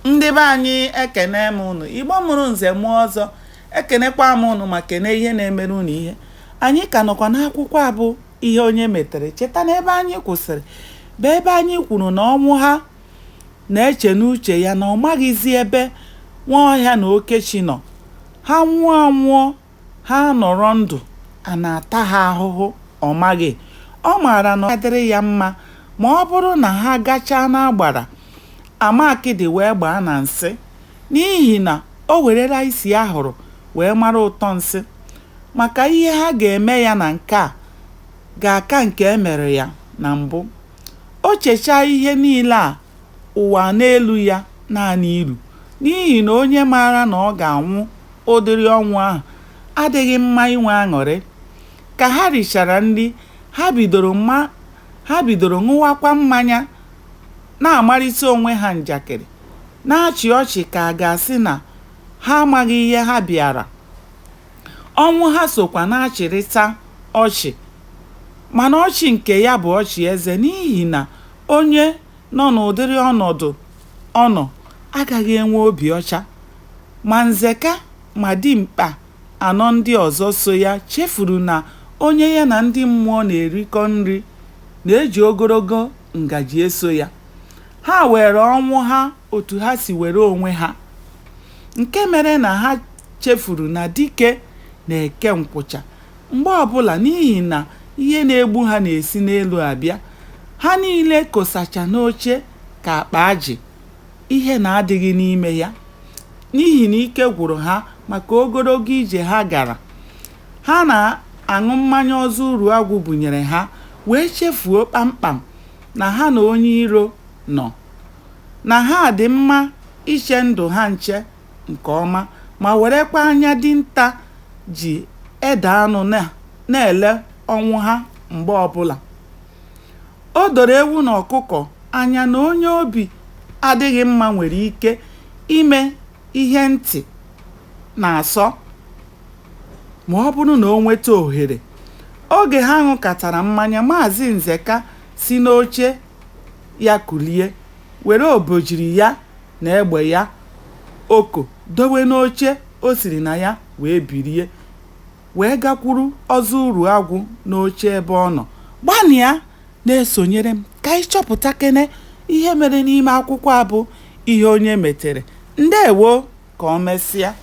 Ndị be anyị, ekene m ụnụ. Igbo mụrụ nze mụọ ọzọ, ekenekwa m ụnụ ma kene ihe na-emere ụnụ ihe. Anyị ka nọkwa n'akwụkwọ a bụ Ihe Onye Metere. Cheta na ebe anyị kwụsịrị bụ ebe anyị kwuru na Ọnwụha na-eche n'uche ya na ọ maghịzi ebe Nwaọhịa na Okechi nọ. Ha nwụọ anwụọ, ha anọrọ ndụ a na-ata ha ahụhụ, ọ maghị. Ọ maara na ọ ga-adịrị ya mma ma ọ bụrụ na ha gachaa n'agbara ama akịdị wee gbaa na nsị n'ihi na o werela isi a hụrụ wee mara ụtọ nsị maka ihe ha ga-eme ya na nke a ga-aka nke e mere ya na mbụ. O chechaa ihe niile a, ụwa a na-elu ya naanị ilu n'ihi na onye maara na ọ ga-anwụ ụdịrị ọnwụ ahụ adịghị mma inwe aṅụrị. Ka ha richara nri, ha bidoro ma ha bidoro ṅụwakwa mmanya na-amarịta onwe ha njakịrị, na-achị ọchị ka a ga-asị na ha amaghị ihe ha bịara. Ọnwụha sokwa na-achịrịta ọchị mana ọchị nke ya bụ ọchị eze n'ihi na onye nọ n'ụdịrị ọnọdụ ọ nọ agaghị enwe obi ọcha. Ma Nzeka ma dimkpa anọ ndị ọzọ so ya chefuru na onye ya na ndị mmụọ na-erikọ nri na-eji ogologo ngaji eso ya. Ha weere Ọnwụha otu ha si were onwe ha. Nke mere na ha chefuru na dike na-eke nkwụcha mgbe ọbụla n'ihi na ihe na-egbu ha na-esi n'elu abịa. Ha niile kosacha n'oche ka akpa ajị, ihe na adịghị n'ime ya. N'ihi na ike gwụrụ ha maka ogologo ije ha gara. Ha na-aṅụ mmanya Ọzọ Uruagwụ bunyere ha wee chefuo kpamkpam na ha na onye iro nọ. Na ha dị mma iche ndụ ha nche nke ọma ma werekwa anya dinta ji ede anụ na-ele Ọnwụha mgbe ọbụla. O doro ewu na ọkụkọ anya na onye obi adịghị mma nwere ike ime ihe ntị na-asọ ma ọ bụrụ na o nweta ohere. Oge ha ṅụkatara mmanya, Maazị Nzeka si n'oche ya kulie, were obejiri ya na egbe ya oko dowe n'oche o siri na ya wee bilie, wee gakwuru Ọzọ Uruagwụ n'oche ebe ọ nọ. Gbanịa na-esonyere m ka anyị chọpụtakene ihe mere n'ime akwụkwọ a bụ Ihe Onye Metere. Ndeewo, ka o mesịa.